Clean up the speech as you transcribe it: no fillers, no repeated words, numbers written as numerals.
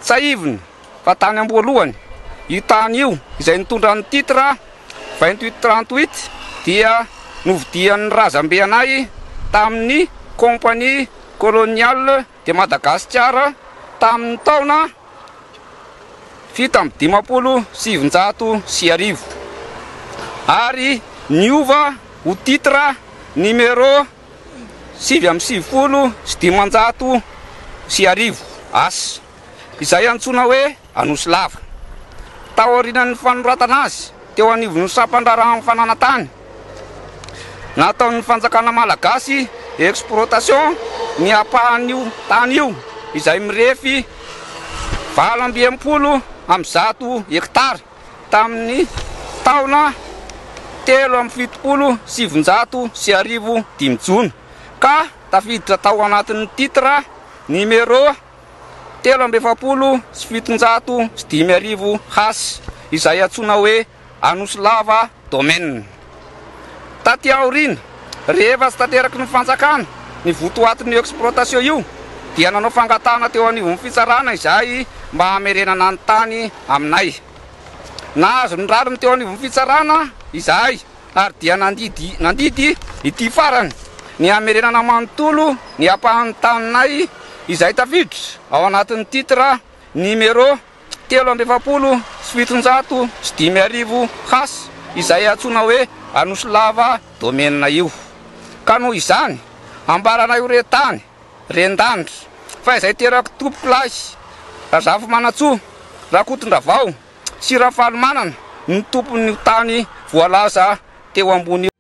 Tsahivina fa tany am-boalohany, io tany io izay nitondra ny titre 28 38 dia novidian'ny razambe anay tamin'ny Compagnie Coloniale de Madagasikara tamin'ny taona 1957 ary niova ho titre numéro 1599 As, izay antsoina hoe Anosilava. Taorian'ny fanoratana azy teo anivon'ny sampan-draharahan'ny fananantany nataon'ny fanjakana malagasy exploitation ny ampahan'io tany io izay mirefy 168 hektara tamin'ny taona 1973 5 jona ka tafiditra tao anatin'ny titre numéro 743 Has izay antsoina hoe Anosilava Domaine. Taty aoriana, rehefa tsy tanteraky ny fanjakana ny votoatin'io exploitation io dia nanao fangatahana teo anivon'ny fitsarana izahay mba hamerenana ny tany aminay. Nahazo ny rariny teo anivon'ny fitsarana izahay ary dia nandidy nandidy ity farany ny hamerenana manontolo ny ampahan'ny taninay izay tafiditra ao anatin'ny titre numéro 743 Has izay antsoina hoe Anosilava Domaine io. Ka noho izany, ambaranay ho re-tany, ren-danitra, fa izay terak'i Tompokolahy Razafimanantsoa Rakotondravao sy Rafalimanana no tompon'io tany voalaza teo ambony io.